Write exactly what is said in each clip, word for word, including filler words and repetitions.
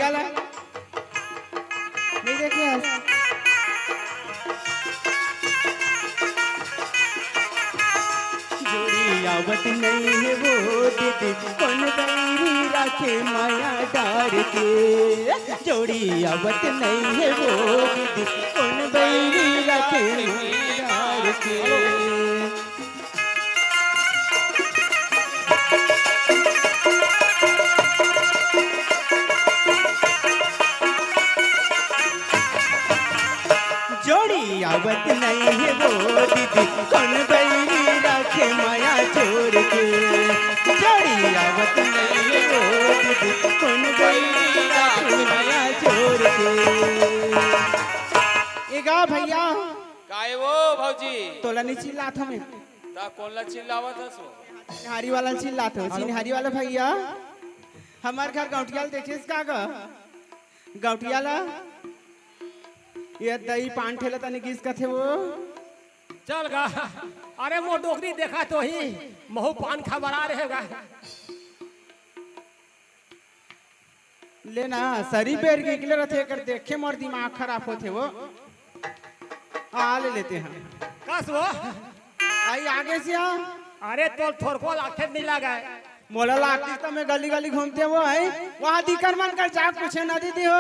चला। नहीं देखे हस? जोड़ी आवत नहीं है वो दीदी, कौन बैरी राखे माया डार के। जोड़ी आवत नहीं है वो दीदी, कौन बैरी राखे माया डार के। जोड़ी आवत नहीं है वो दीदी, कौन बैरी राखे माया छोड़ के। जोड़ी आवत नहीं है वो दीदी, कौन बैरी राखे माया छोड़ के। ए गा भैया। काय वो भौजी? तोला नहीं चिल्लात हमें। ता कोन ला चिल्लावत हस वो? चिन्हारी वाला चिल्लात हो, चिन्हारी वाला भैया। हमार घर गौटिया ल देखेस का गा? गौटिया ला? ये दई पान ठेला तनी गिस कथे वो। चल गा। अरे मोर डोकरी देखा तो ही, महू पान खबरा रहे गा। ले ना, सरी बेर के निकले रथे, एकर देखे मोर दिमाग खराब होथे वो। आ, ले लेते हैं। कस वो? आई आगे से आ। अरे, तोर थोरको लाखे नहीं लगा है। मोला लागतिस त मैं गली गली घूमते वो है, वहाँ दिकर मन कर जा कुछ ना दीदी हो।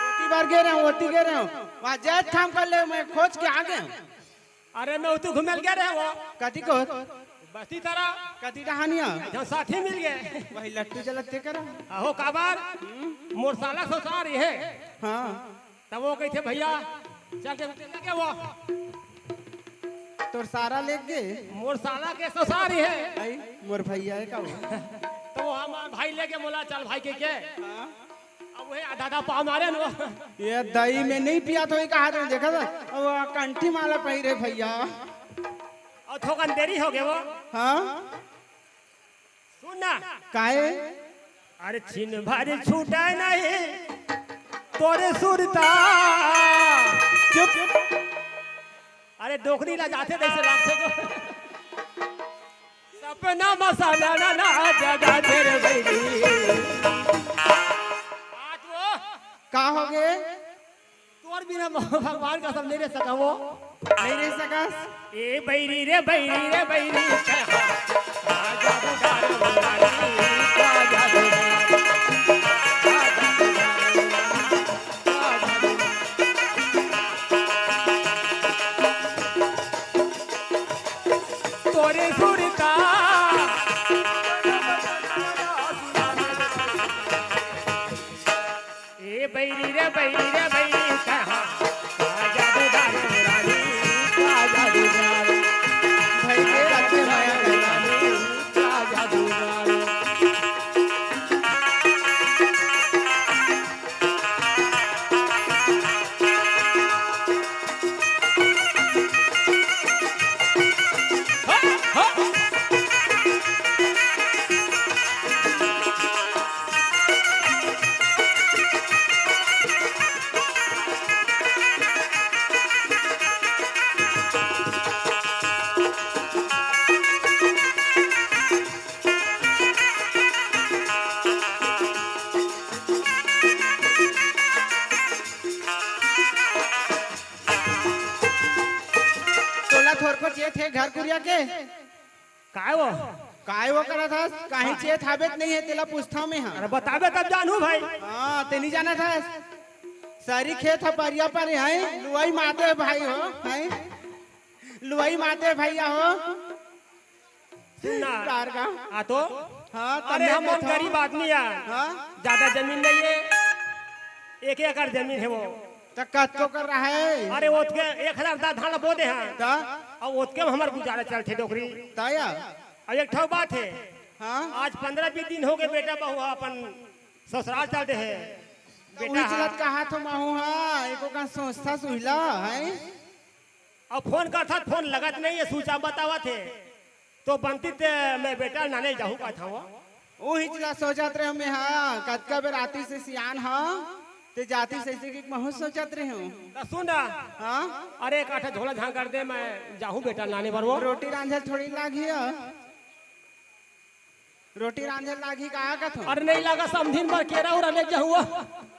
ओती बार गे रहे हूँ, ओती गे रहे हूँ, वहाँ जैत खाम कर ले, मैं खोज के आ गए हूँ। अरे, मैं उतू घूमे ल गे रहे वो। कथी को? बस्ती तरफ। कथी डहानिया? जहाँ साथी मिल गए। वही लट्टू जलते करा। आहो, काबर? मोर साला ससुरारी है। हाँ। तब वो कहिथे, "भैया, चल के उतरे लगे वो।" तोर सारा लेके? मोर साला के ससुरारी है। आई, मोर भैया है का वो? तो वो हमार भाई लेके मोला, "चल भाई," के, के? हाँ। अब वही आधा आधा पाव मारे न वो। ये दही में नहीं पिया तो ही कहा था, देखा था? अब वो कंठी माला पहिरे भैया। और थोकन देरी हो गए वो। हाँ? सुन ना। काहे? अरे छिन भर छूटे नहीं तोरे सुरता। चुप। अरे डोकरी ला जाथे तैसे लागथे जो। सपना मसाला ना, ना जगा दे रे बैरी। आज वो का हो गे? तोर बिना भगवान कसम नहीं रह सका वो। नहीं रह सकस। ए बैरी रे बैरी रे बैरी। तोरे सुरता। ए बैरी रे बैरी रे बैरी कहाँ? का जादू डाले रानी, का जादू डाले? भाई के अच्छे माया रानी, का जादू डाले? तोला थोरको चेत हे घर कुरिया के? काय वो? काय वो करत हस? काहीं चेत हाबे त नहीं हे, तेला पूछथंव मैं हा। अरे बताबे तब जानहूँ भाई। हाँ, ते नहीं जानत हस? सरी खेत ह परिया पर हे, लुवई माते भाई हो, हैं? लुवई माते भैया हो। सुन ना। तार का? आ तो? हाँ, अरे तन्ने हम, हम देथव। गरीब आदमी आ। हाँ? ज्यादा जमीन नहीं है, एक एकड़ जमीन है वो। त कतको कर रहा है? अरे ओतके एक हजार दा धान बो दे हैं। त? अब ओतके में हमार गुजारा चलथे डोकरी। त या? अब एक ठो बात है। हाँ? आज पंद्रह बीस दिन हो गए बेटा बहू अपन ससुराल चल दे है। त बेटा उही चलत हाँ। कहा थो महू हाँ, एको का सोचता सुहिला है। अब फोन करथस, फोन लगत नहीं है, स्विच ऑफ बतावत हे। तो बनती ते मैं बेटा ल नाने जाहूँ कहत हँव। उहीच ला सोचत रहेंव मैं हा, कतका बेर आतिस सियान हा, ते जातिस अइसे कि महूँ सोचत रहेंव। त सुन ना। हाँ? अरे एक आठा झोला झांकर दे, मैं जाहूँ बेटा ल नाने बर वो। रोटी रांधे ल थोड़ी लागही। रोटी रांधे लागही का कथों? अरे नहीं लगा, समधिन बर केरा उरा ले जाहूँ।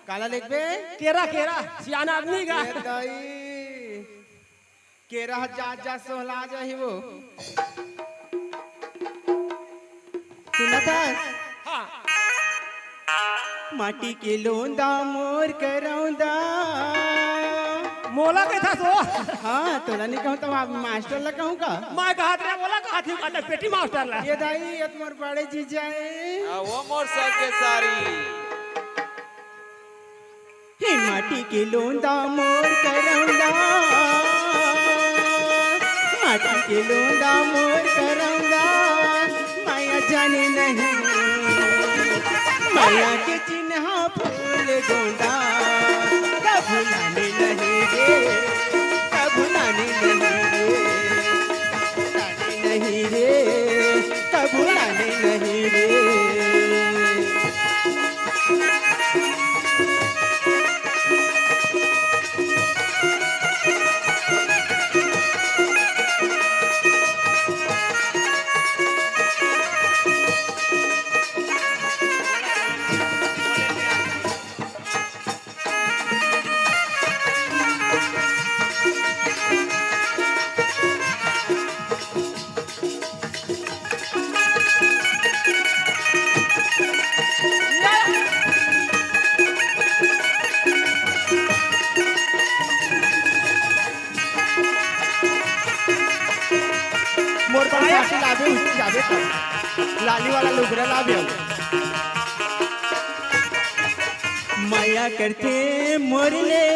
काला लेगबे? केरा, केरा, सियान आदमी का। ए दाई, केरा ह जात जात सोहला जाही वो। सुनत हस? हाँ। माटी के लोंदा मोर करौंदा। मोला कथस वो? हाँ, तोला नहीं कहूँ त मास्टर ला कहूँ का? मैं कहत रहे, मोला कहत हूँ, कहत पेटी मास्टर ला। ए दाई, ए त मोर बड़े जीजा ए। हाँ, वो मोर सगे सारी। हे माटी के लोंदा मोर करौंदा, माटी के लोंदा मोर करौंदा, माया जाने नहीं, माया के चिन्हा फूल गोंदा, कभू लाने नहीं रे, कभू लाने नहीं रे, कभू लाने नहीं रे, कभू लाने नहीं रे। मोर बर साटी लाबे, उठी जाबे त। लाली वाला लुगरा लाबे। मया करथे मोर ले,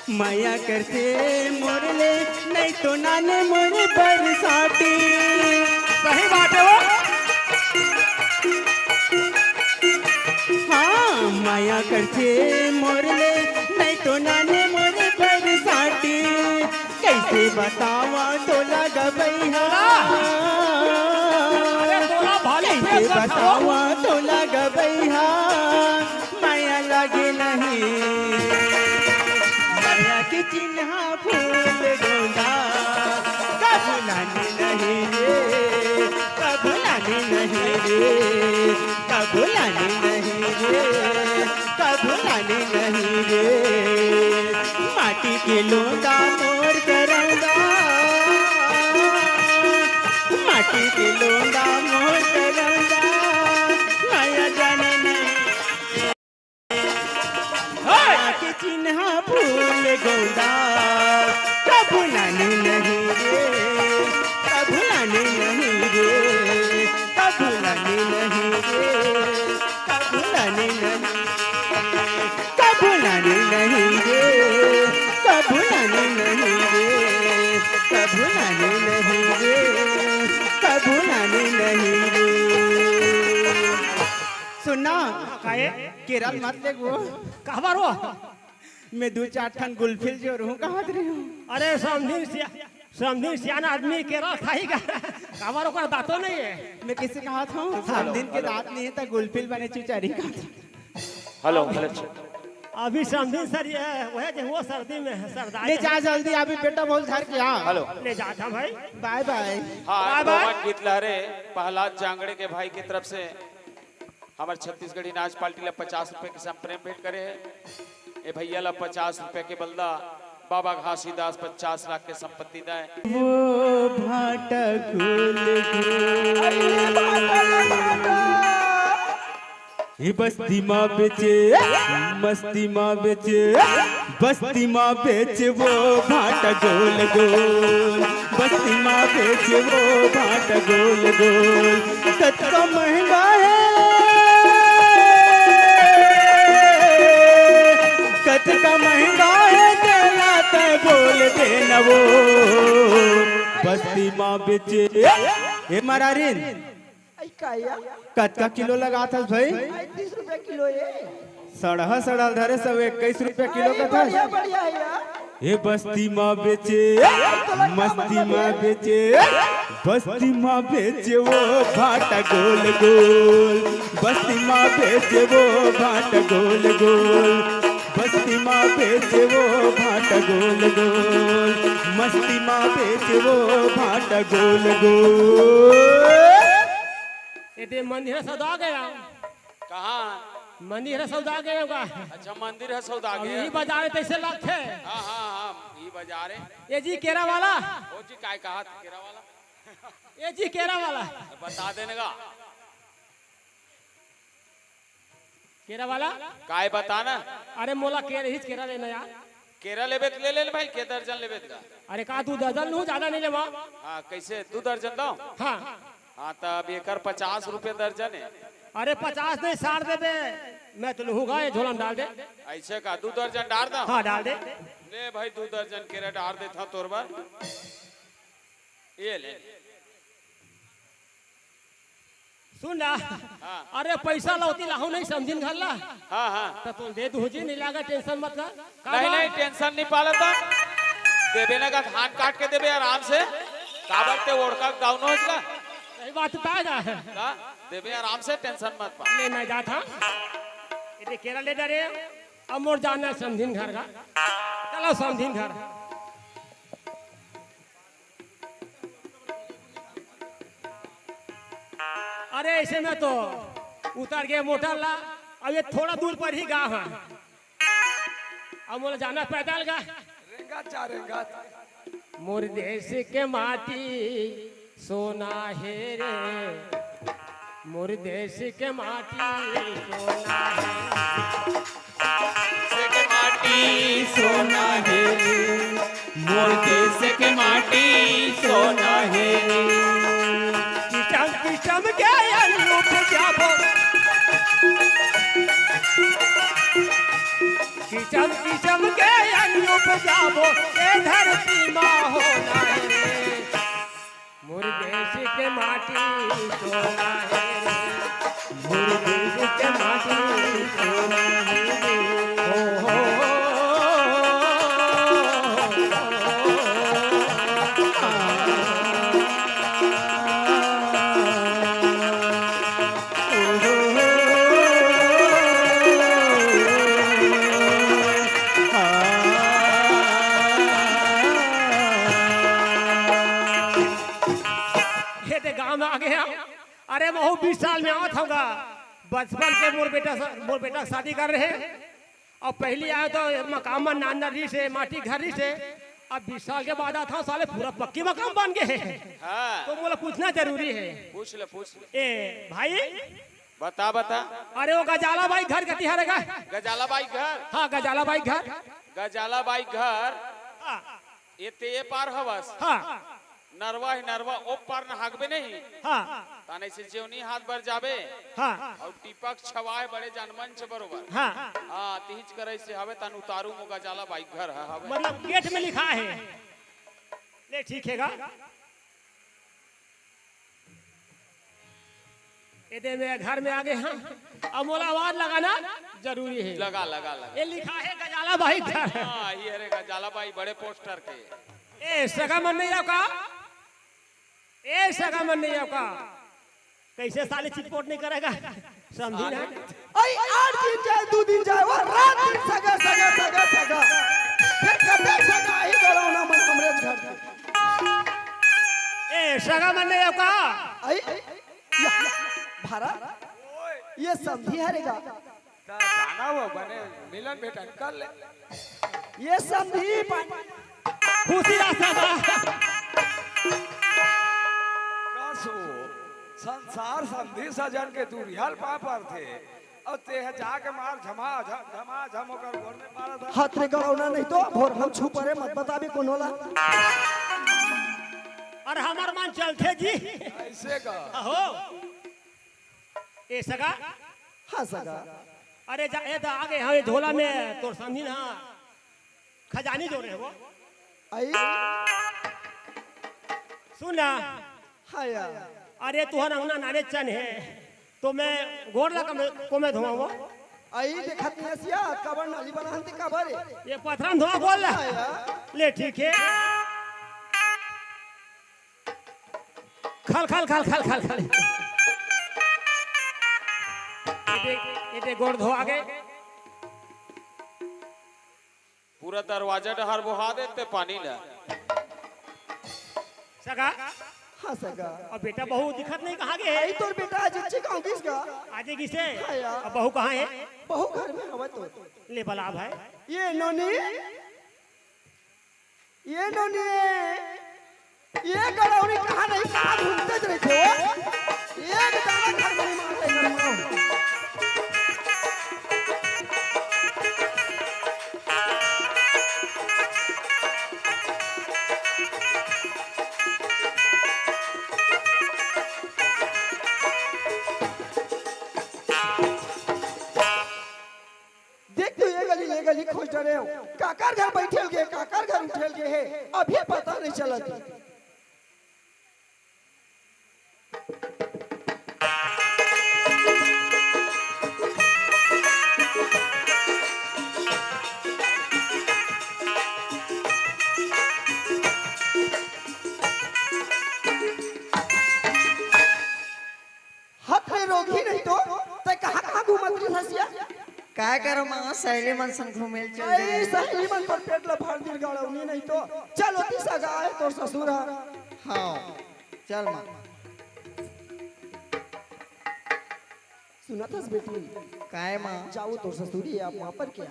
मया करथे मोर ले, नहीं तो लाने मोर बर साटी। सही बात है वो। हाँ, मया करथे मोर ले, नहीं तो लाने मोर बर साटी। कैसे बतावा तोला गबई हा? अरे तोला भारी कैसे बतावा तोला गबई हा? मया लागे नहीं, मया के चिन्हा फूल गोंदा, कभू लाने नहीं रे, कभू लाने नहीं रे, कभू लाने नहीं रे, कभू लाने नहीं रे। माटी के लोंदा मोर करौंदा, माटी के लोंदा मोर करौंदा, मया जाने नहीं। के चिन्हा फूल गोंदा, कभू लाने नहीं रे, कभू लाने नहीं रे, कभू लाने नहीं रे, कभू लाने नहीं रे, कभू लाने नहीं रे, कभू लाने नहीं रे, कभू लाने नहीं रे, कभू लाने नहीं रे। सुनना, काहे? केरा ल मत लेगो। काबर वो? मैं दू चार ठन गुल्फी ल जोरहूँ कहत रहेंव। अरे समधिन सिया-, समधिन सियान आदमी केरा खाही का? काबर ओकर दांतो नहीं है। मैं कइसे कहत हंव? समधिन के दांत नहीं है त गुल्फी ल बने चुचारी कहत हंव। Hello, hello. अभी समधिन सर ये, वह जो वो सर्दी में है, सरदाई ले है। जा जल्दी, अभी बेटा बहुत घर के आ। हेलो। ले जात हंव भाई। बाय बाय। हाँ, बाय बाय। पवन गीत लहरे, प्रहलाद जांगड़े के भाई की तरफ से हमर छत्तीसगढ़ी नाच पार्टी ला पचास रुपए के संप्रेम भेंट करे हे। ए भैया ला पचास रुपए के बलदा बाबा घासीदास पचास लाख के संपत्ति दे। वो भाटा खोल दे। ये बस्ती मा बेचे, मस्ती मा बेचे, बस्ती मा बेचे वो भाटा गोल गोल। बस्ती मा बेचे वो भाटा गोल गोल। कतका महंगा हे, कतका महंगा हे, तेला तै बोल दे न वो। बस्ती मा बेचे, ए मरारिन। आई का या? कतका किलो लगाथस भाई? आई तीस रुपया किलो ए। सड़हा सड़हा धरे सब इक्कीस रुपया किलो अरे, कथस। बढ़िया, बढ़िया हे यार। ए बस्ती मा बेचे, मस्ती मा बेचे, बस्ती मा बेचे वो भाटा गोल गोल। बस्ती मा बेचे वो भाटा गोल गोल। बस्ती मा बेचे वो भाटा गोल गोल। मस्ती मा बेचे वो भाटा गोल गोल। ये मंदिर ह सौदा गया। कहाँ? मंदिर ह सौदा गया का? अच्छा, मंदिर ह सौदा अब गया। यही बाजार है, तैसे लगथे। हाँ, हाँ, हाँ, ये बाजार है। ए जी, केरा वाला। ओ जी, काय कहा था, केरा वाला? ए जी, केरा वाला। बता देने का। केरा वाला? काय बताना? अरे मोला केरा ही केरा लेना यार। केरा लेबे त ले ले भाई, के दर्जन लेबे त। अरे का दू दर्जन लूँ, ज्यादा नहीं लेवा। हाँ, कैसे दू दर्जन दो? हाँ। हाँ, त अब एकर पचास रुपये दर्जन है। अरे पचास नहीं, साठ देबे। मैं तो लूँगा, ये झोला में डाल दे। ऐसे का दू दर्जन डार दो? हाँ, डाल दे। ले भाई, दू दर्जन केरा डार देता तोर बर। ये ले। सुन ना। हाँ। अरे पैसा लौती लाहू नहीं समझिन घर ला। हाँ, हाँ। त तू दे दू जी, नहीं लागा, टेंशन मत कर। का नहीं, बा? नहीं, टेंशन नहीं पाला था। देबे ना का धान काट के देबे आराम से। काबर ते ओढ़का डाउन हो इसका। सही बात बता जा। का? देबे आराम से, टेंशन मत पा। ले मैं जात हूँ। ये केरा ले डरे। अब मोर जाना समझिन घर का। चलो समझिन घर। अरे ऐसे में तो उतर गए मोटर ला। अब ये थोड़ा दूर पर ही गाँव है। अब मोला जाना पैदल गा। रेंगत जा, रेंगत। मोर देश के माटी सोना हे रे, मोर देश के माटी सोना हे। देश के माटी सोना हे रे, मोर देश के माटी सोना हे रे। किसम किसम के अन्न उपजाबो। किसम किसम के अन्न उपजाबो, ए धरती मा होना हे रे। मोर देश के माटी सोना हे रे। मोर देश के माटी सोना हे रे। हो, हो, हो, हो। हे ते गांव में आ गया। अरे महू बीस साल में आवत होगा। बचपन के मोर बेटा सा-, मोर बेटा के शादी कर रहे। अब पहली आया तो मकान में नान नान रही से, माटी घर रही से। अब बीस साल के बाद आता हूँ, साले पूरा पक्की मकान बन गए हैं। हाँ। तो मोला पूछना जरूरी है। पूछ ले, पूछ ले। ए भाई। बता, बता। अरे वो गजाला बाई घर कती हरे गा? गजाला बाई घर? हाँ, गजाला बाई घर। गजाला बाई घर। हाँ। ये ते ये पार हवस। हाँ। नरवा ही नरवा, ओ पार नहाकबे नहीं। हाँ। ताने से जेवनी हाथ बर जाबे। हाँ। और टीपक छवाए बड़े जान मंच बरोबर। हाँ। हाँ, तिहिच करे से हवे तन उतारू मोगा जाला बाई घर ह-, हवे। मतलब गेट में लिखा है। ले ठीक है गा। एदे में घर में आगे हम। अब मोला आवाज लगाना जरूरी है। लगा, लगा, लगा। ये लिखा है गजाला बाई घर। हाँ, ये रे गजाला बाई बड़े पोस्टर के। ए, सगा मन नहीं आओ का? ए, सगा मन नहीं आओ का? कैसे साले चिटपोट नहीं करेगा? समझी ना? अरे, आज दिन जाए, दू दिन जाए, वो रात दिन सगा, सगा, सगा, सगा। फिर कते सगा ही गड़ौना मन हमरे घर के। ए, सगा मन नहीं आओ का? आई, या, या, भारा, ये समधी हरे गा। त जाना वो बने मिलन भेटन कर ले। ये समधी पा- खुशी रास्ता बा। का सो, संसार समधी सजन के दूरिहा ल पाए परथे। अउ तेह जाके मार झमा झम, झमा झम ओकर गोड़ में मारत हे। हाथ रे गड़ौना नहीं तो भोर हम छू परे मत बताबे कोनो ला। अरे हमर मन चलथे जी। ऐसे का? अहो। ए सगा। हाँ सगा। अरे जा, ए त आगे, हाँ, ये झोला में तोर समधी ना खजानी जो रहे वो। आई। सुन ना। हाँ यार। अरे तुहर अंगना नाने चन है, तो मैं गोड़ ला कम-, को मैं धोवा वो। आई देखत नहीं हसिया, कबर नाली बना हंती कबर है। ये पथरा में धोवा गोड़ ला। हाँ यार। ले ठीक है। खल, खल, खल, खल, खल, खल। एदे, एदे गोड़ धो आगे। पूरा दरवाजा डहर बोहा देते पानी ला। सगा? हाँ सगा। अब बेटा बहू दिखत नहीं, कहाँ गे हे? आई तोर बेटा आज अच्छे गाँव गिस गा। आजे गिसे? हाँ यार। अब बहू कहाँ हे? बहू घर में हवय तो। ले बला भाई। ये नोनी, ये नोनी, ये गड़ौनी कहाँ नहीं, कहाँ घूमते रहिथे वो? एक दाना घर में नहीं मानथे, घर में। देख तो ये गली, ये गली खोज डरे हो। काकर घर बैठे गे, काकर घर उठे गे हे, अभी पता नहीं चलत। हत में रोगही नहीं तो, तै कहाँ कहाँ घूमत रहिस हस या? काय करो माँ, सहेली मन संग घूमे ल चल अरे, दे। सहेली मन तोर पेट ला भर दिन गड़ौनी नहीं तो। चल ओती सगा हे तोर ससुर ह। हाँ, चल माँ। सुनत हस बेटी? काय माँ? जाओ तोर ससुरी हे, आप वहाँ पर क्या?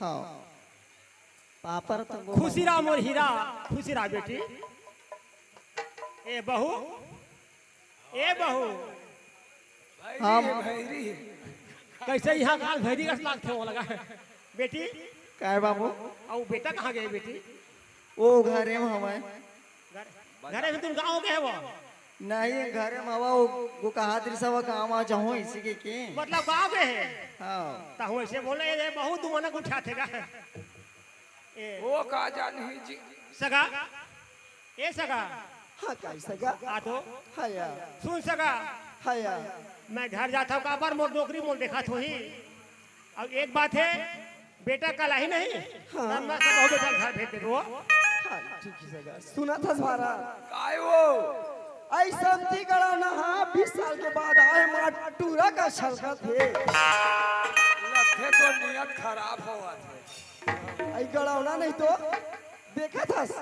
हाँ। पापर तो वो खुशी रहा मोर हीरा, खुशी रहा बेटी। ए बहू, ए बहू। हाँ, माँ। कैसे यहाँ काल भैरी कस लागथे वो लगा। बेटी। काय बाबू? अउ बेटा कहाँ गे बेटी? वो घरे में हवय। घर, घरे में तुम गाँव गे हे वो? नहीं, घरे में हवा, वो, वो कहा दृश्य वो काम आ जाऊँ इसी के, के? मतलब गाँव गे हे? हाँ। तहूँ ऐसे बोले, ये बहुत दुमनक उठाथे गा। ए। वो का जानही जी। सगा, ए सगा। हाँ, का सगा? आ तो। हाँ यार। सुन सगा। हाँ यार। मैं घर जात हँव, काबर मोर नौकरी मोर देखात होही। अउ एक बात हे, बेटा कल आही नहीं, हाँ। तब मैं सब बहू बेटा घर भेज देबो। हाँ, ठीक हे सगा। सुनत हस भारा? काय वो? अई समधी गड़ौना, हाँ, बीस साल के बाद आए, माँ टूरा कस छलकत हे। लगथे तो नियत खराब होवत हे। अई गड़ौना नहीं तो, देखत हस?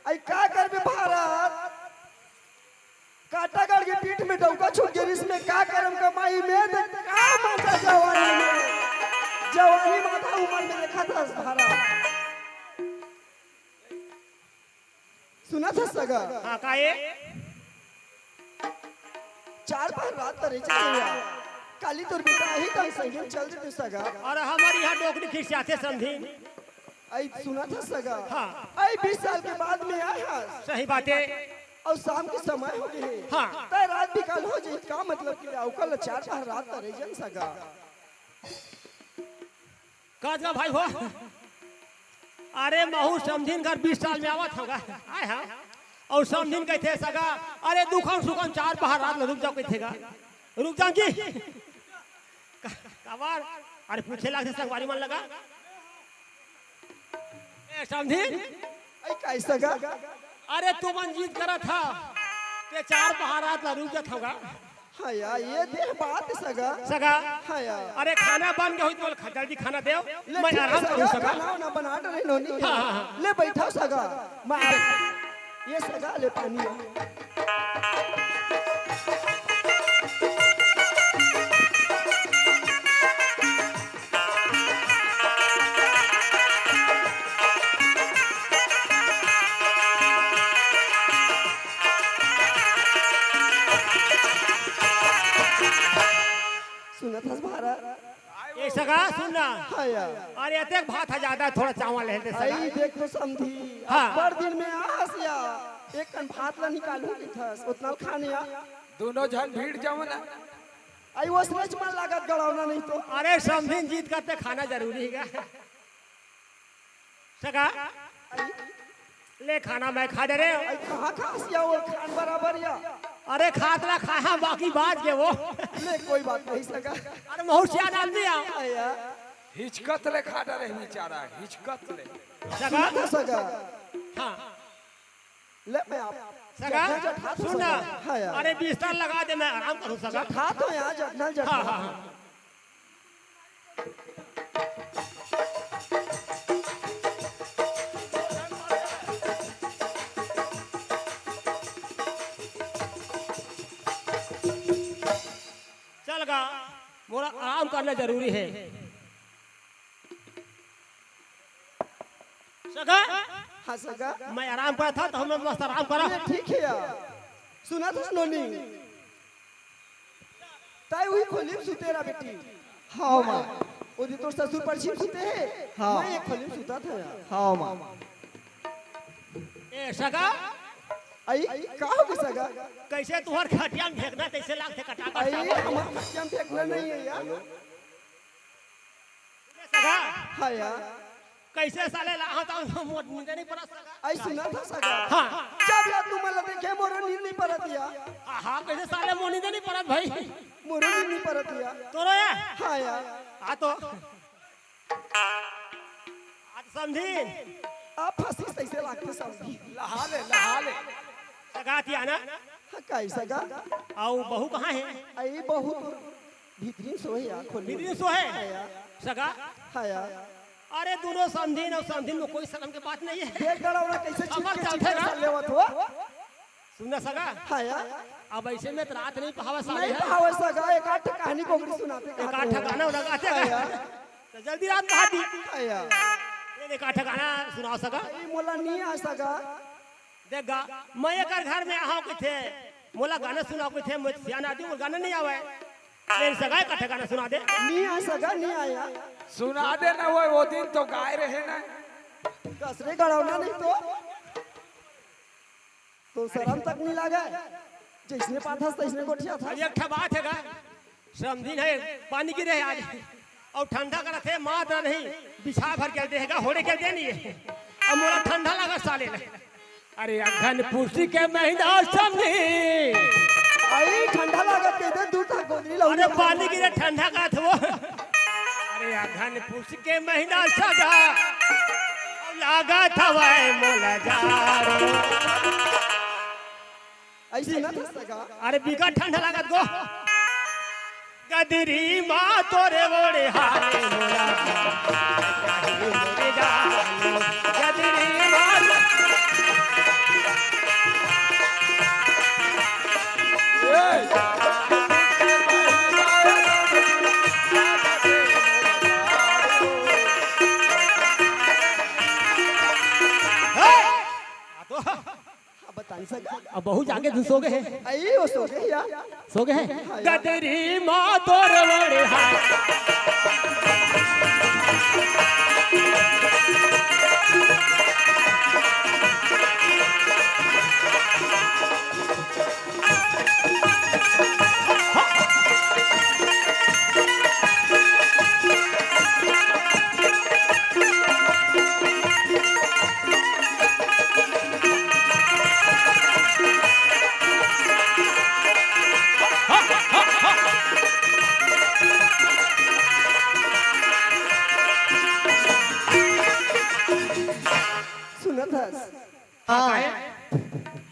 अई का करबे भारत? काटागढ़ के पीठ में डौका छूट गे, इसमें का करम कमाई में, त का मजा जवानी में। जवानी माथा उमर में देखत हस भारत। सुनत हस सगा? हाँ, का ए? चार पहर रात त रहिथे भैया। काली तोर बेटा आही त संगे चल देते सगा। अरे हमर यहाँ डोकरी खिसियाथे समधी। अई सुनत हस सगा? हाँ। अई बीस साल के बाद में आए हस। सही बात हे। अउ शाम के समय हो गे हे। हाँ। तय रात बिकाल हो जाही, का मतलब कि अउ कल चार पहर रात त रहि जन सगा। का गा भाई हो? अरे महूँ समधिन घर बीस साल में आवत हँव गा। आय हाँ। अउ समधिन कहिथे सगा, अरे दुखन सुखन चार पहर रात ल रुक जाव कहिथे गा। रुक जाव जी। का-, काबर? अरे पूछे लागथे संगवारी मन ल गा। ए समधिन। अई काय सगा? अरे तुमन जिद करत हव, ते चार पहर रात ल रुक जाथव गा। हाँ यार, ये दे बात सगा। सगा। हाँ यार। अरे खाना बन गे होही त मोला खा-, जल्दी खाना देव, ले मैं ठीक हे आराम करहूँ सगा, सगा। खाना वाना बना डरे नोनी। हाँ, हाँ, हाँ। ले बइठव सगा, मैं आ-, ये सगा ले पानी। सुनत हस भारत? ए सगा, सुन ना। हाँ यार। अरे, अतेक भात ह जादा, थोड़ा चावल ले दे सगा। अई देख तो समधी, हाँ। अब्बड़ दिन में आहस या, एक कन भात ला निकालहूँ कहिथस, ओतना ल खान या। दूनों झन भीड़ जावव ना। अई ओसनेच मन लागत गड़ौना नहीं तो। अरे, समधिन जिद करथे खाना जरूरी हे गा। सगा, ले खाना मैं खा डरेंव। अई कहाँ खास या वो खान बराबर या। अरे खात ला खाहा, बाकी बाच गे वो। ले कोई बात नहीं सगा। अरे महूँ सियान आदमी हँव। अई यार। हिचकत ले खा डरे बेचारा, हिचकत ले। सगा। सुन ना सगा। हाँ। ले मैं आप सगा, जठना जठा तो सुन ना। सगा। हाँ यार। अरे बिस्तर लगा दे, मैं आराम करहूँ सगा। जठा तो यार, जठना जठा। हाँ, हाँ, हाँ। करना जरूरी है। सगा, हाँ सगा। मैं आराम करत हँव, त हमन मस्त आराम करब। ये ठीक हे यार। सुनत हस नोनी? तैं उही खोली म सुते रह बेटी। हाँ माँ। ओदे तोर ससुर पछिम सुते हे। हाँ। मैं ए खोली म सुतत हँव यार। हाँ माँ। ए सगा। अई, का होगे सगा? कइसे तुँहर खटिया म फेंकना, कइसे लागथे कटाकट अई, सामान? हमर खटिया म फेंकना नइ हे यार। सगा। हाँ यार। कइसे साले लाहत हँव त मोर नींदे नइ परत सगा। अई सुनत हस सगा। हाँ। जब ले तुमन ला देखे मोरो नींद नइ परत यार। हाँ, हाँ, कइसे साले मोर नींदे नइ परत भई। मोरो नींद नइ परत यार। तोरो यार? हाँ यार। हाँ तो। आज समधिन। अब फँसिस तइसे लागथे समधिन। लहा ले, लहा ले। सगा तिया ना? हाँ, काई सगा? अउ बहू कहाँ हे? अई बहू भीतरी म सोहे यार, खोली म। भीतरी म सोहे? हाँ यार। सगा? हाँ यार। अरे, दूनों समधिन अउ समधिन म कोई सरम के बात नइ हे। देख गड़ौना कइसे हमर चुपके चलथे चुपके ना। साले लेवत हो। सुन ना सगा। हाँ यार। अब अइसे में त रात नइ पहावय साले नइ ह। पहावय सगा, एक आध कहानी कोकरी सुनाते एक कहत आध हो। गाना लगा दे। हाँ यार। त जल्दी रात पहा दी। हाँ यार। ये देख, एक आध गाना सुनाव सगा। अई मोला नइ आय सगा। देख गा, मैं एकर घर में आहँव कहिथे, मोला गाना सुनाव कहिथे, मैं सियान आदमी, मोला गाना नइ आवय। मेर सगा एक आध गाना सुना दे। नइ आय सगा, नइ आय। सुना दे ना, वो, वो दिन तो गाय रहे ना। कसरे गड़ौना नहीं तो। तो सरम तक नइ लागय, जइसने पाथस तइसने गोठियाथस। अब एक ठा बात हे गा, समधिन हे, पानी गिरे हे आज, अउ ठंडा करत हे, मात नहीं, बिछा भर के दे हे गा, होड़े के दे नइ हे। अब मोला ठंडा लागत साले ला। अरे अगहन पूस के महीना समधिन। अई ठंडा लागत कहिथे, दूर तक गोदरी लाहू अरे पानी गिरे ठंडा करत हे वो। अरे अगहन पूस के महीना सगा, लागत हवय मोला जाड़। अइसे ना था सगा। अरे बिकट ठंडा लागत गो। गदरी मा तोरे ओढ़े हाले मोला, गदरी मा। हे! आ तो हाँ, बताई सगा। अब बहुत जागे तू सो गे हे। अई, वो सो गे हे यार। सो गे हे? हाँ यार। गदरी मा तोर ओढ़े हाले। सुनत हस? हाँ।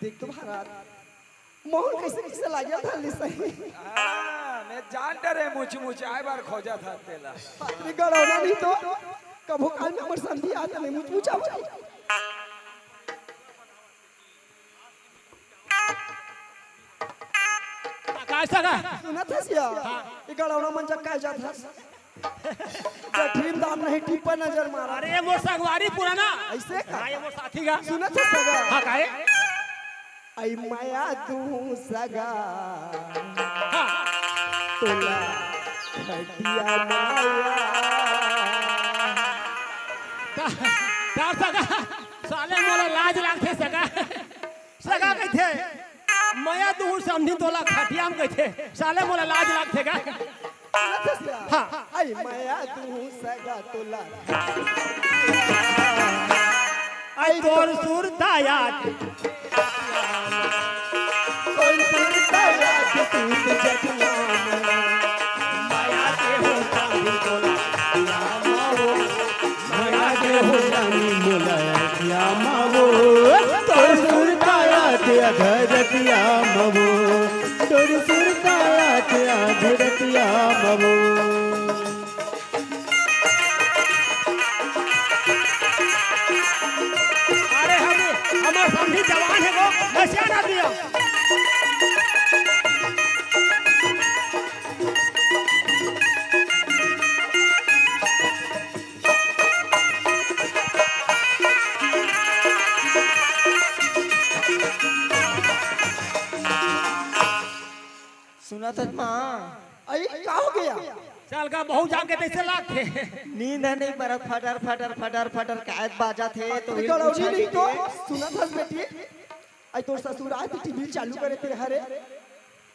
देख तो भारत, मोहन कइसे कइसे लागेल था ले सही। हाँ, मैं जान डरे मुछ मुछ आए बार खोजा था तेला। अरे गड़ौना नहीं तो, कभू काल में हमर समधी आत नहीं मुछ मुछ आवत। का सगा? सुनत हस या? हाँ। ये गड़ौना मन जग काय जात हस? गठरी म दाम नहीं, टिप्पा नजर मारा। अरे, मोर संगवारी पुराना। अइसे का? हाँ, ये मोर साथी का। सुनत हस सगा? हाँ, काहे? अई मया दूँ सगा। हाँ। तोला खटिया माया। ता, ता सगा, साले मोला लाज लागथे सगा। सगा कहिथे, "मया दूँ समधिन तोला खटिया म," कहिथे। साले मोला लाज लागथे गा। हाँ। अई मया दूँ सगा तोला। अई तोर सुरता याद। तोर सुरता याद सूत जटिया म। मया दे हो समधिन तोला। मया दे हो रानी मोला अखिया म वो, तोर सुरता याद अधरतिया म वो, तोर सुरता याद अधरतिया म वो। अरे हम, हमर समधी जवान हे वो, मैं सियान आदमी हँव। चल गा, बहू जान के तइसे लागथे। नींद ह नइ परत, फटर, फटर, फटर, फटर, कायत बाजत हे, तो अरे, गड़ौली पूछा नहीं कि तो, के? सुनत हस बेटी? आई तोर ससुर आय, तो टीवी चालू करे ते हरे।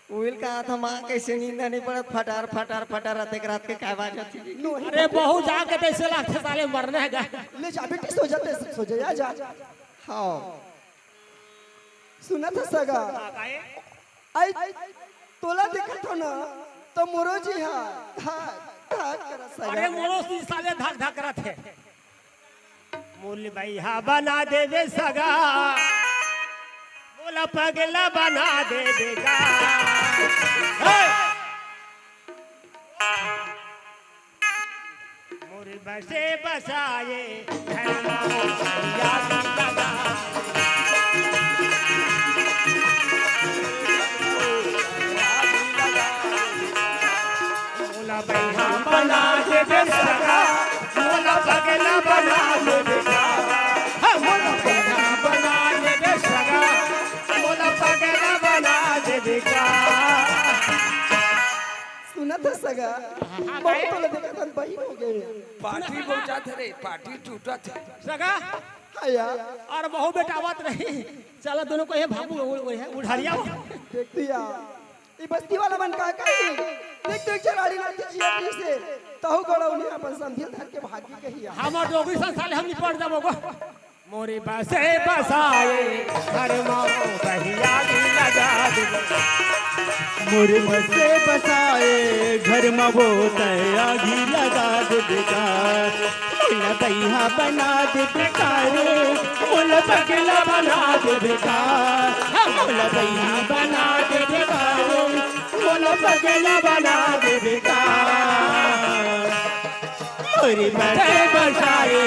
उहिल कहा था, माँ, कइसे नींद ह नइ परत, फटर, फटर, फटर, अतेक रात के काय बाजत हे? नो, अरे, बहू जान के तइसे लागथे, साले मरना हे गा। ले जा बेटी, सो जा, ते सो जा, आ जा। हाँ। सुनत हस सगा? हाँ, काहे? आई, तोला देखत हो ना, तो मोरो जी हा, हा, हा करत सगा। अरे मोरो जी साले धक धक करत हे। मोला बइहा बना देबे सगा, मोला पगला बना देबे का। हे! मोर बसे बसाए घर मा मोर बइहा बना दे। मोला बइहा बना देबे सगा, मोला पगला बना देबे का। हाँ, मोला बइहा बना देबे सगा, मोला पगला बना देबे का। सुनत हस सगा? हाँ, हाँ, बहुत काहे? तोला देखत हन, बहिन हो गे। पार्टी पहुंचात हे रे, पार्टी टूटत हे। सगा? हाँ यार। अउ बहू बेटा आवत रही। चला दोनों को ये भागू, उ-, उ-, उढ़ारिया हो। देख दिया। ये बस्ती वाला मन का कही? देख, देख, चराड़ी नाथ जी अपने से। तहु गड़ौली अपन समधिन धर के भागी कही यार। हमर डोगरी संग साले हम निपट जाबो गो। मोर बसे बसाए घर मा मोर बइहा आगी लगा देबे। मोर बसे बसाए घर मा मोर बइहा आगी लगा देबे का। मोला बइहा बना देबे का रे, मोला पगला बना देबे का। मोला बइहा बना देबे का रे, मोला पगला बना देबे का। मोर बसे बसाए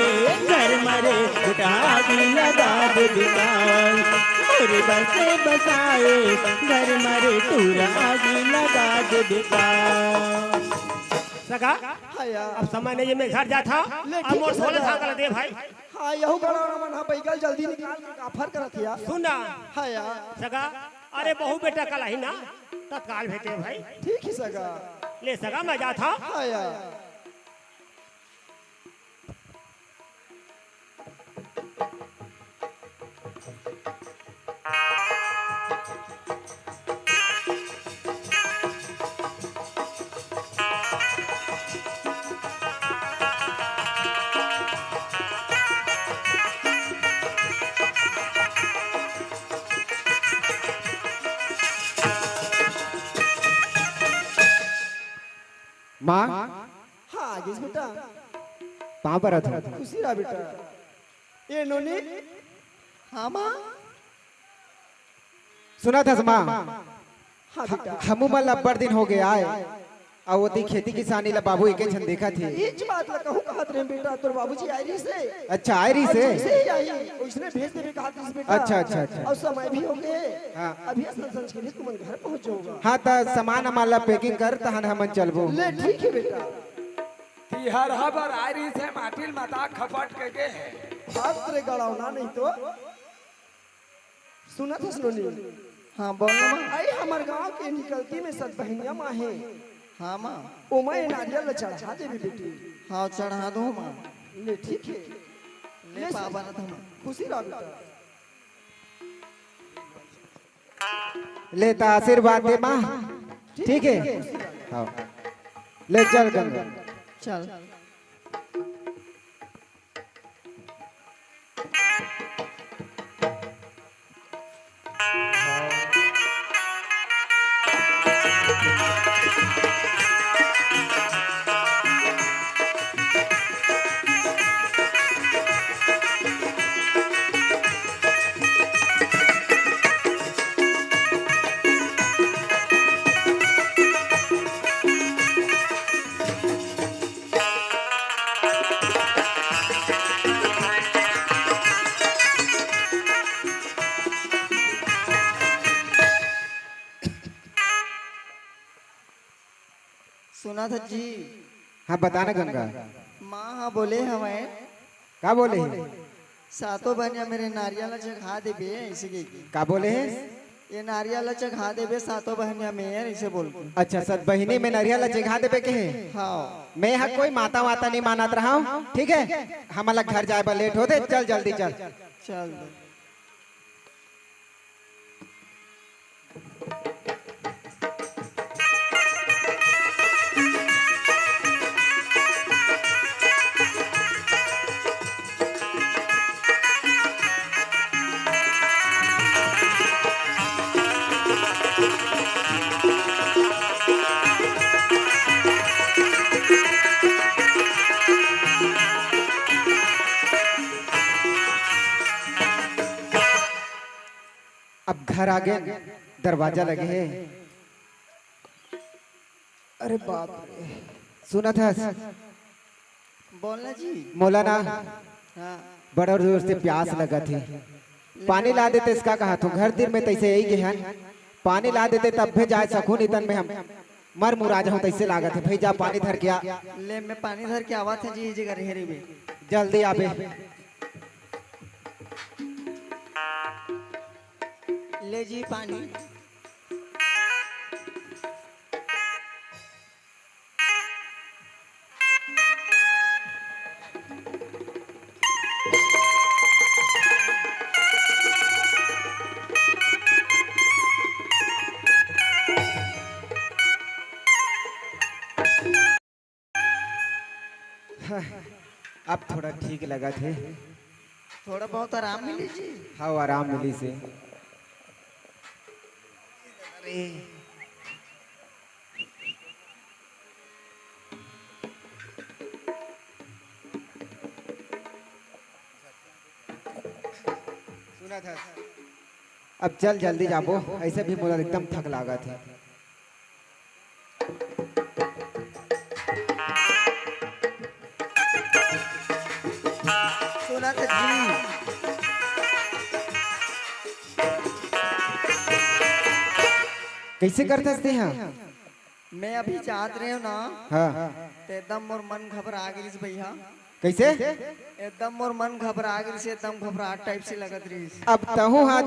घर मा रे टूरा आगी लगा देबे का। मोर बसे बसाए घर मा रे टूरा आगी लगा देबे का। सगा, हाँ यार। अब समय नइ हे, मैं घर जात हँव। ले, अब ठीक मोर हे झोला सगा। थांगला दे भाई। हाँ, यहू गड़ौना मन ह बइगल जल्दी निकाल के काफर करत हे यार। सुन ना। हाँ यार। सगा, अरे बहू बेटा कल आही ना, तत्काल भेजे भाई। ठीक हे सगा। ले सगा, मैं जात हँव। हाँ यार। माँ। हाँ, आ गिस बेटा। पाँव परत हँव। खुशी रह बेटा। ए नोनी। हाँ माँ। सुनत हस माँ? हाँ बेटा। हमू मन ला अब्बड़ दिन हो गे आय, अउ ओती खेती किसानी ला बाबू एके झन देखत हे। इच बात ला कहूँ कहत रहेंव बेटा, तोर बाबूजी आय रहिस हे। अच्छा, आय रहिस हे? जइसे ही आही, ओइसने भेज देबे कहत रहिस बेटा। अच्छा, अच्छा, अच्छा। अउ समय भी हो गे। हाँ। अभी असन संझा के तुमन घर पहुँच जाहू। हाँ, त सामान अमान ला packing कर, तहन हमन चलबो। ले, ठीक हे बेटा। तिहर हबर आय रहिस हे, माटी ल मता खपट के गे हे। भाग रे गड़ौना नहीं तो। सुनत हस नोनी? हाँ, बोल ना माँ। अई हमर गाँव के निकलती में सतबहिनिया माँ हे। हाँ माँ। ओमा ए नारियल ला चढ़ा देबे बेटी। हाँ, चढ़ा दो माँ। ले, ठीक हे। ले ले, पावन था माँ। खुशी रह बेटा। ले त आशीर्वाद दे माँ। ठीक हे। हाँ। ले चल गंगा। चल। सुनत हस जी? हाँ, बता ना गंगा। माँ ह बोले हवय। का बोले हे? सातों बहिनिया मेर नारियल चढ़ा देबे, अइसे कहिके। का बोले हे? ये नारियल ला चघा देबे सातों बहनिया में, ऐसे बोल के। अच्छा, सब बहिनी में नारियल ला चघा देबे के हे? हाँ। मैं ह कोई माता वाता नहीं मानत रहा हूँ, ठीक है? हमन ला घर जाए बर लेट होते, चल जल्दी चल। चल। अब घर आ गेन, दरवाजा लगे हे। अरे बाप रे। सुनत हस? बोलना जी। मोला ना हाँ। बड़ा जोर से प्यास लगत हे। पानी ला देते इसका कहा तू, घर तीर में तैसे यही के हन। पानी ला देते तब भी जाए सकूं, नितन में हम मर मुरा जाऊं तैसे लागत हे। भाई जा पानी धर के आ। ले मैं पानी धर के आवत हे जी, जी घर हेरी में। जल्दी आबे। ले जी पानी। अब थोड़ा ठीक लगत हे। थोड़ा बहुत आराम मिली जी। हाँ, आराम मिली से। अरे। सुना था। अब चल जल्दी जाबो, ऐसे भी मोला एकदम थक लागत हे। सुना था जी। कैसे करथस तेहा? मैं अभी जात रहे हो ना, हाँ। ते एकदम मोर मन घबरा गिस भैया। कैसे? एकदम मोर मन घबरा गिस, एकदम घबराहट type से लगत रहिस। अब तहूं हा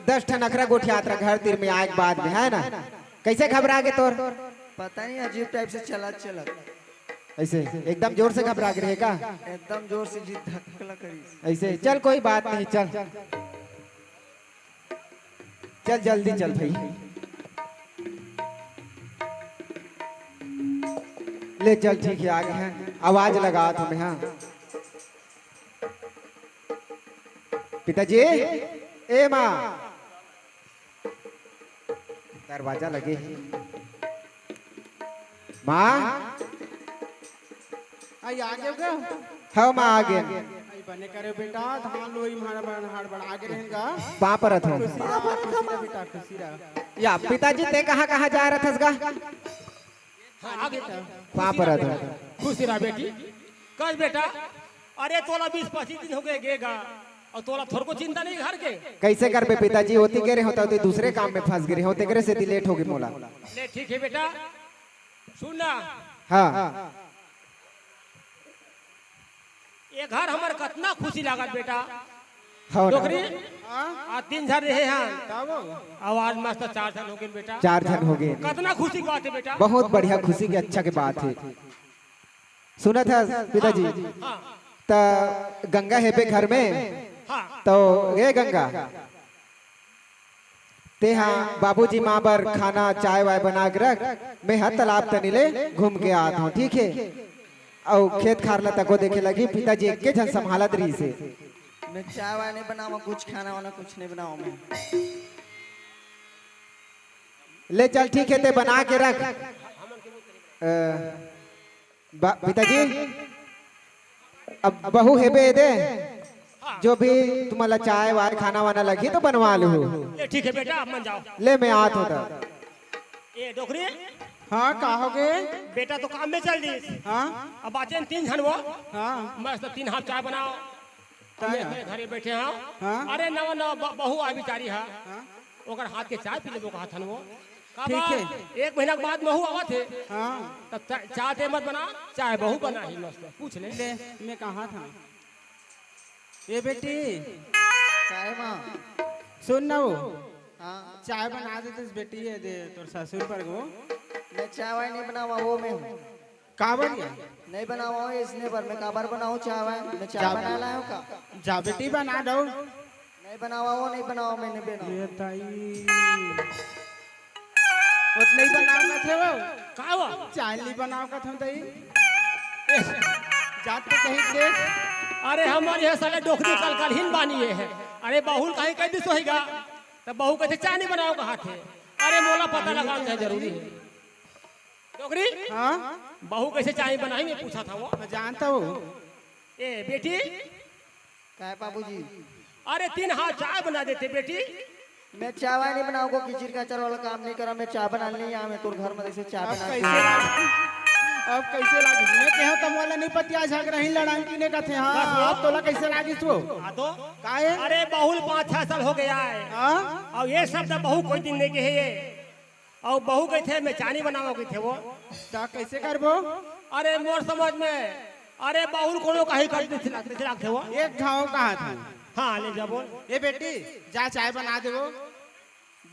दस ठन अखरा गोठियात रहा घर तीर में आए के बाद में, है ना? कैसे घबरा गे तोर? पता नहीं, अजीब type से चलत चलत। ऐसे एकदम जोर से घबरा गे रहे का? एकदम जोर से जी धक्का करिस। ऐसे चल, कोई बात नहीं, चल। चल जल्दी चल भाई। ले चल, ठीक है, आगे हैं, आवाज लगा तुम्हें। हाँ पिताजी, ए माँ, दरवाजा लगे। माँ। आई आ गए का? हाँ माँ, आ गए। आई बने करे बेटा, धान लोई म्हारा बन हाड़ बन आ गए रहेन का? पाँव परत हूँ। खुशी रहा, खुशी रहा बेटा, खुशी रहा। या पिताजी, ते कहाँ कहाँ जा रहा था का? हाँ, आ गए। पाँव परत हूँ। खुशी रहा बेटी। कस बेटा, अरे तोला बीस पच्चीस दिन हो गए गे गा, और तोला थोरको चिंता नहीं घर के। कैसे करबे पिताजी, होती कह रहे होता तो दूसरे काम में फंस गए होते, करे से लेट हो गई मोला। ले ठीक है बेटा, सुन ना। हाँ। ये घर हमर कतना खुशी लागत बेटा। हाँ ना। डोकरी, हाँ? आ तीन झन रहे हैं। तब? आवाज मस्त, चार झन हो गए बेटा। चार झन हो गए। कतना खुशी की बात है बेटा। बहुत बढ़िया खुशी की, अच्छा की बात है। सुनत हस पिताजी, हाँ, हाँ। त गंगा हेबे घर में, हाँ। तो ए गंगा, तेहा बाबूजी माँ बर खाना चाय वाय बना के रख, मैं ह तालाब तनी ले घूम के आत हूँ, ठीक है? अउ खेत खार ला तको देखे लगी, पिताजी एके झन संभालत रहिस हे। मैं चाय वाय नहीं बनावा, कुछ खाना वाना कुछ नहीं बनावा मैं। ले चल, ठीक है, ते बना के रख। अ, बा-, पिताजी, अब बहू हेबे दे, जो भी तुम्हारा चाय वाय खाना वाना लगी तो बनवा लो। ले ठीक है बेटा, आप मन जाओ। ले मैं आत होता। ए डोकरी। हाँ, का हो गए? बेटा तो काम में चल दिस। हाँ। अब बाचेन तीन झन वो। हाँ। मस्त तीन हाथ चाय बनाओ। तय। मैं घरे बैठे हूँ। हाँ। अरे नवा नवा ब-, बहू आ बिचारी हा। हाँ। ओकर हाथ के चाय पी लेबो कहा थन वो। का ठीक बा? है। एक महीना के बाद महू आवत हे। हाँ। तब चा-, चाय ते मत बना, चाय बहू बना ही मस्त। पूछ ले। ले, मैं कहा था। ए बेटी। काय माँ? सुन ना वो। हाँ। चाय बना देतेस बेटी, ये दे तोर ससुर बर वो। मैं चाय वाय नहीं बनावा, वो मैं हूँ। काबर ये? नहीं बनावा, वो इसने बर मैं काबर बनाऊँ चाय वाय? मैं चाय जा, बना लाया हूँ का? जा बेटी, बना दो। नहीं बनावा, वो नहीं बनावा, मैं नहीं बनावा। ये ताई। वो नहीं बनावा थे वो। का वो? चाय नहीं बनावा का था ताई। ए, जात तो कहीं देख। अरे हमारे यहाँ साले डोकरी कल कल हिन बानी है। अरे बहू ल कहीं कह दिस होइगा। त बहू कथे चाय नहीं बनावा कहा थे। अरे मोला पता लगा के जरूरी है। डोकरी? हाँ? बहू कैसे चाय बनाही मैं पूछा था वो। मैं जानता हूँ। ए बेटी। काय बाबूजी? अरे तीन हाथ चाय बना देते बेटी। मैं चाय वाय नहीं बनावा, किचिर काचर वाला काम नहीं करा, मैं चाय बना नहीं आया, मैं तोर घर में से चाय अब बना कैसे लाग-, अब कैसे लागिस? मैं कहा त मोला नहीं पतिया झगड़ा ही लड़ाई की ने कथे, हाँ, बस वो। अब तोला कैसे लागिस वो? हाँ तो? काहे? अरे बहू ल पाँच छह साल हो गया है। हाँ? और ये सब तो बहू कोई दिन नहीं कहे ये। और बहू कथे मैं चाय नहीं बनावा कथे वो। त कैसे करबो? अरे मोर समझ में, अरे बहू ल कोनो कहीं कर दिस लाग-, दिस लागथे वो। एक घाव कहा था। हाँ, ले जा बोल। ए बेटी, जा चाय बना दे वो।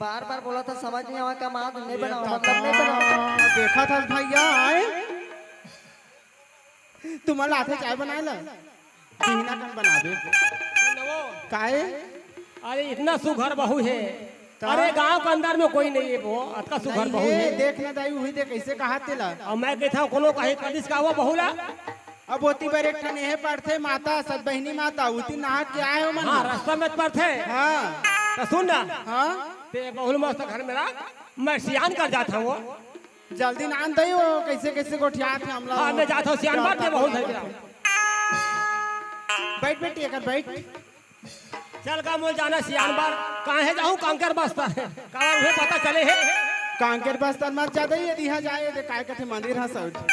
बार बार बोला था, समझ नहीं आवा का माँ, नहीं ये बनावा, तो मतलब नहीं बनावा। देखा था भैया, आए? तुमन ला आथे चाय बनाए ला? बिहना कन बनाबे। सुन वो। काहे? अरे इतना सुघर बहू है। त? अरे गांव के अंदर में कोई नहीं है वो, अतका सुघर नहीं बहू है, है। देख ना दाई, उही दे कैसे कहा तेला। और मैं कहता हूँ कोनो कहीं कदिस का वो बहू ला। अब ओती बर एक ठन एहे पड़थे माता, सतबहिनी माता, उती नहा के आए हो मन। हाँ, रास्ता में पड़थे। हाँ। त सुन ना। हाँ। ते बहू ल मस्त घर में रख, मैं सियान कर जाता हूँ वो। जल्दी नान दई वो, कैसे कैसे गोठियात हे हमला हाँ, वो। मैं जात हूँ, सियान बात में बहुत है। बैठ बेटी, एकर बैठ। चल का मोल जाना सियान बार, काहे जाहूँ कांकेर बस्तर है, का उहे पता चले है। कांकेर बस्तर मत जा दई, यदि यहाँ जाए, दे काय कथे मंदिर हा सब।